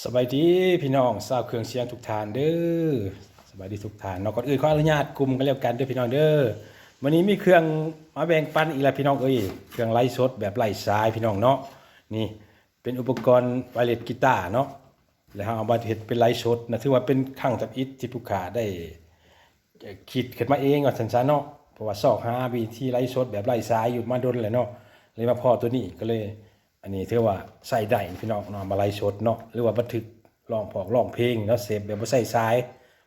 ສະບາຍດີພີ່ນ້ອງຊາວເຄື່ອງສຽງທຸກທ່ານເດີ ສະບາຍດີທຸກທ່ານເນາະ. ກ່ອນອື່ນຂໍອະນຸຍາດກຸ່ມກັນແລ້ວກັນເດີພີ່ນ້ອງເດີ. ມື້ນີ້ມີເຄື່ອງມາແບ່ງປັນອີກແລ້ວພີ່ນ້ອງເອີຍ ເຄື່ອງໄລຟ໌ສົດແບບໄຮ້ສາຍພີ່ນ້ອງເນາະ. ນີ້ເປັນອຸປະກອນໄວເລັດກີຕາເນາະ ແລ້ວເຮົາເອົາມາເຮັດເປັນໄລຟ໌ສົດນະ ຖືວ່າເປັນຄັ້ງທຳອິດທີ່ຜູ້ຂ້າໄດ້ ເອີ ຄິດຂຶ້ນມາເອງວ່າຊັ້ນຊະເນາະ ເພາະວ່າຊອກຫາວິທີໄລຟ໌ສົດແບບໄຮ້ສາຍຢູ່ມາດົນແລ້ວເນາະ ເລີຍມາພໍ້ໂຕນີ້ ກໍເລີຍ ອັນນີ້ຖືວ່າໃຊ້ໄດ້ພີ່ນ້ອງເນາະ ມາໄລຟ໌ສົດເນາະ ຫຼືວ່າບັນທຶກຮ້ອງພອກຮ້ອງເພງເນາະ ເສບແບບບໍ່ໃຊ້ສາຍ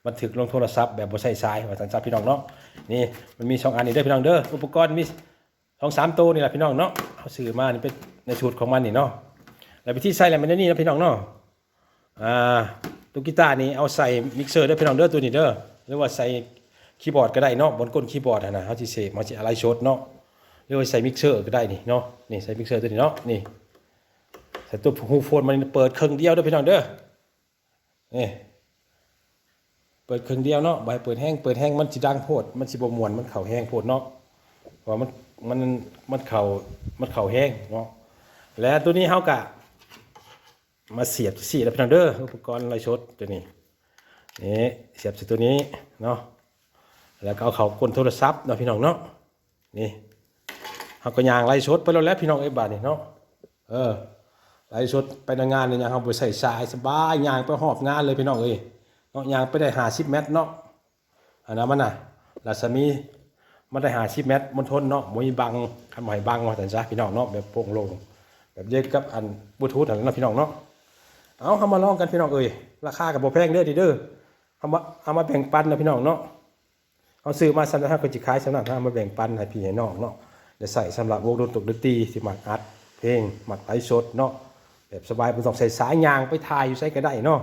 ບັນທຶກລົງໂທລະສັບແບບບໍ່ໃຊ້ສາຍ ວ່າຊັ້ນຊະພີ່ນ້ອງເນາະ. ນີ້ມັນມີສອງອັນນີ້ເດີພີ່ນ້ອງເດີ ອຸປະກອນມີ ສອງສາມໂຕນີ້ລະພີ່ນ້ອງເນາະ ເຮົາຊື້ມານີ້ເປັນໃນສູດຂອງມັນນີ້ເນາະ. ແລ້ວວິທີໃຊ້ລະແມ່ນແນວນີ້ນະພີ່ນ້ອງເນາະ ອ່າ ໂຕກີຕານີ້ເອົາໃສ່ມິກເຊີເດີພີ່ນ້ອງເດີ ໂຕນີ້ເດີ ຫຼືວ່າໃສ່ຄີບອດກໍໄດ້ເນາະ ບ່ອນກົ້ນຄີບອດຫັ້ນນະ ເຮົາຊິເສບ ເຮົາຊິໄລຟ໌ສົດເນາະ ຫຼືວ່າໃສ່ມິກເຊີກໍໄດ້ນີ້ເນາະ. ນີ້ໃສ່ມິກເຊີໂຕນີ້ເນາະ ນີ້ໃສ່ໂຕຮູໂຟນມັນ ເປີດເຄິ່ງດຽວເດີພີ່ນ້ອງເດີ. ນີ້ ເປີດເຄິ່ງດຽວເນາະ ບໍ່ໃຫ້ເປີດແຮງ ເປີດແຮງມັນຊິດັງໂພດ ມັນຊິບໍ່ມ່ວນ ມັນເຂົ້າແຮງໂພດເນາະ ເພາະວ່າມັນ ມັນ ມັນເຂົ້າ ມັນເຂົ້າແຮງເນາະ. ແລ້ວໂຕນີ້ເຮົາກະມາສຽບຊີ້ລະພີ່ນ້ອງເດີ ອຸປະກອນໄລຟ໌ສົດໂຕນີ້ ນີ້ສຽບໃສ່ໂຕນີ້ເນາະ ແລ້ວກໍເອົາເຂົ້າກົ້ນໂທລະສັບເນາະພີ່ນ້ອງເນາະ. ນີ້ ເຮົາກໍຍ່າງໄລຟ໌ສົດໄປໂລດແຫຼະພີ່ນ້ອງເອີຍ ບາດນີ້ເນາະ ເອີ ໄລຟ໌ສົດໄປໜ້າງານນີ້ຫຍັງ ເຮົາບໍ່ໃຊ້ສາຍ ສະບາຍ ຍ່າງໄປຮອບງານເລີຍພີ່ນ້ອງເອີຍເນາະ ຍ່າງໄປໄດ້ຫ້າສິບແມັດເນາະ ອັນນັ້ນມັນນະ ລັດສະໝີມັນໄດ້ຫ້າສິບແມັດ ມົນທົນເນາະ ບໍ່ມີບັງ ຄັນບໍ່ໃຫ້ບັງວ່າຊັ້ນຊະພີ່ນ້ອງເນາະ ແບບໂປ່ງໂລ່ງ ແບບດຽວກັບອັນບລູທູດຫັ້ນແຫຼະເນາະພີ່ນ້ອງເນາະ. ເອົາ ເຮົາມາລອງກັນພີ່ນ້ອງເອີຍ ລາຄາກໍບໍ່ແພງເດີນີ້ເດີ ເຮົາມາ ເອົາມາແບ່ງປັນເນາະພີ່ນ້ອງເນາະ. ເຮົາຊື້ມາສ່ຳໃດ ເຮົາກໍຊິຂາຍສ່ຳນັ້ນ ເຮົາມາແບ່ງປັນໃຫ້ພີ່ໃຫ້ນ້ອງເນາະ ໄດ້ໃຊ້ສຳລັບວົງດົນຕົກດົນຕີທີ່ມັກອັດເພງ ມັກໄລຟ໌ສົດເນາະ ແບບສະບາຍ ບໍ່ຕ້ອງໃຊ້ສາຍ ຍ່າງໄປຖ່າຍຢູ່ໃສກໍໄດ້ເນາະ.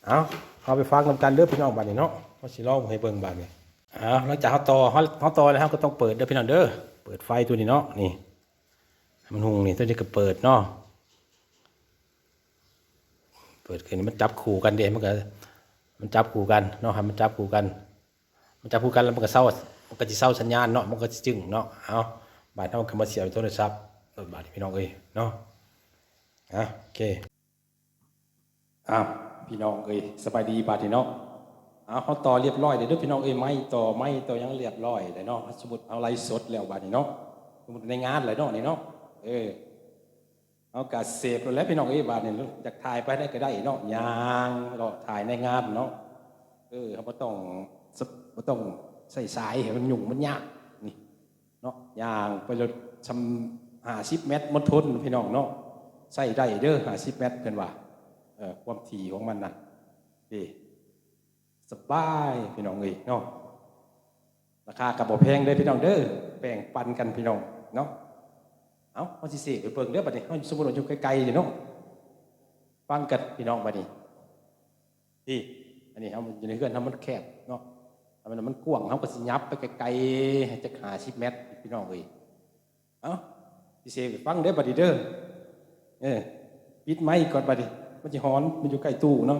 ເອົາ ເຮົາໄປຟັງນຳກັນເດີພີ່ນ້ອງ ບາດນີ້ເນາະ ເຮົາຊິລອງໃຫ້ເບິ່ງບາດນີ້. ເອົາ ຫຼັງຈາກເຮົາຕໍ່ ເຮົາ ເຮົາຕໍ່ແລ້ວ ເຮົາກໍຕ້ອງເປີດເດີພີ່ນ້ອງເດີ ເປີດໄຟໂຕນີ້ເນາະ ນີ້ ໃຫ້ມັນຮຸ່ງນີ້ ໂຕນີ້ກໍເປີດເນາະ ເປີດຂຶ້ນ ມັນຈັບຄູ່ກັນເດ້ ມັນກໍ ມັນຈັບຄູ່ກັນເນາະ ໃຫ້ມັນຈັບຄູ່ກັນ ມັນຈັບຄູ່ກັນແລ້ວມັນກໍເຊົາ ມັນກໍຊິເຊົາສັນຍານເນາະ ມັນກໍຊິຈຶ້ງເນາະ. ເອົາ ບາດເຮົາກໍມາສຽບໂທລະສັບ ເອີ ບາດນີ້ພີ່ນ້ອງເອີຍເນາະ ເອົາ ໂອເຄ ເອົາ ພີ່ນ້ອງເອີຍ ສະບາຍດີບາດນີ້ເນາະ. ເອົາ ເຮົາຕໍ່ລຽບຮ້ອຍແລ້ວເດີພີ່ນ້ອງເອີຍ ໄມ້ຕໍ່ ໄມ້ຕໍ່ຫຍັງລຽບຮ້ອຍແລ້ວເນາະ. ສົມມຸດເຮົາໄລຟ໌ສົດແລ້ວບາດນີ້ເນາະ ສົມມຸດໃນງານແລ້ວເນາະ ນີ້ເນາະ ເອີ ເຮົາກະເສບໂລດແຫຼະພີ່ນ້ອງເອີຍ ບາດນີ້ຢາກຖ່າຍໄປໃສກໍໄດ້ເນາະ ຍ່າງເລາະຖ່າຍໃນງານເນາະ ເອີ ເຮົາບໍ່ຕ້ອງ ບໍ່ຕ້ອງໃຊ້ສາຍໃຫ້ມັນຫຍຸ້ງມັນຍາກ ນີ້ເນາະ ຍ່າງໄປໂລດ ສ່ຳຫ້າສິບແມັດ ມົນທົນພີ່ນ້ອງເນາະ ໃຊ້ໄດ້ເດີ ຫ້າສິບແມັດ ເພິ່ນວ່າ ເອີ ຄວາມຖີ່ຂອງມັນນະ ເດ້ ສະບາຍພີ່ນ້ອງເອີຍເນາະ. ລາຄາກໍບໍ່ແພງເດີພີ່ນ້ອງເດີ ແບ່ງປັນກັນພີ່ນ້ອງເນາະ. ເອົາ ເຮົາຊິເສບໃຫ້ເບິ່ງເດີ ບາດນີ້ເຮົາສົມມຸດວ່າຢູ່ໄກໆເດເນາະ ຟັງກັນພີ່ນ້ອງບາດນີ້. ທີ່ ອັນນີ້ເຮົາຢູ່ໃນເຮືອນເຮົາມັນແຄບເນາະ ຖ້າມັນ ມັນກວ້າງ ເຮົາກໍຊິຫຍັບໄປໄກໆ ໃຫ້ຈັກຫ້າສິບແມັດພີ່ນ້ອງເອີຍ. ເອົາ ຊິເສບໃຫ້ຟັງເດີບາດນີ້ເດີ ເອີ ປິດໄມກ່ອນບາດນີ້ ມັນຊິຮ້ອນ ມັນຢູ່ໃກ້ຕູ້ເນາະ.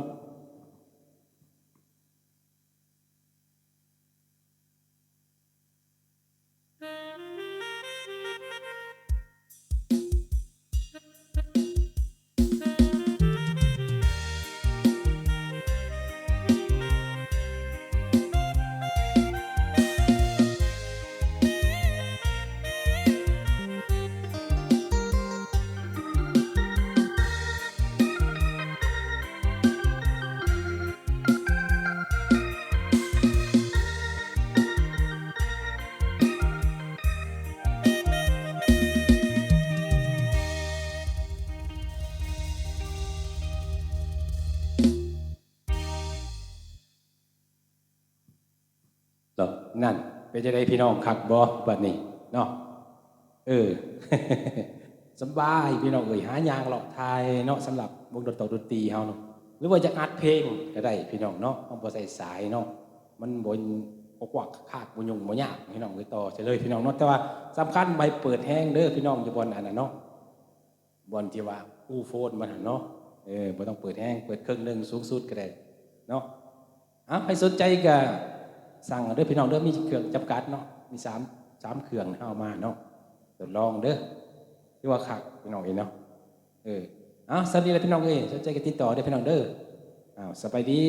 ເນາະ ນັ້ນ ເປັນຈັ່ງໃດພີ່ນ້ອງ ຄັກບໍ່ບາດນີ້ເນາະ? ເອີ ສະບາຍພີ່ນ້ອງເອີຍ ຫາຍ່າງເລາະຖ່າຍເນາະ ສຳລັບວົງດົນຕອກດົນຕີເຮົາເນາະ ຫຼືວ່າຢາກອັດເພງກໍໄດ້ພີ່ນ້ອງເນາະ ເຮົາບໍ່ໃສ່ສາຍເນາະ ມັນບໍ່ ບໍ່ກວາກຄາກ ບໍ່ຫຍຸ້ງບໍ່ຍາກພີ່ນ້ອງເອີຍ ຕໍ່ໃສ່ເລີຍພີ່ນ້ອງເນາະ. ແຕ່ວ່າສຳຄັນບໍ່ໃຫ້ເປີດແຮງເດີພີ່ນ້ອງ ຢູ່ບ່ອນອັນນັ້ນເນາະ ບ່ອນທີ່ວ່າອູໂຟນມັນຫັ້ນເນາະ ເອີ ບໍ່ຕ້ອງເປີດແຮງ ເປີດເຄິ່ງໜຶ່ງສູງສຸດກໍໄດ້ເນາະ. ເອົາ ໃຜສົນໃຈກໍສັ່ງເດີພີ່ນ້ອງເດີ ມີເຄື່ອງຈຳກັດເນາະ ມີສາມ ສາມເຄື່ອງເຮົາເອົາມາເນາະ ທົດລອງເດີ ຖືວ່າຄັກພີ່ນ້ອງເອີຍເນາະ. ເອີ ເອົາ ສ່ຳນີ້ລະພີ່ນ້ອງເອີຍ ສົນໃຈກໍຕິດຕໍ່ເດີພີ່ນ້ອງເດີ. ເອົາ ສະບາຍດີ.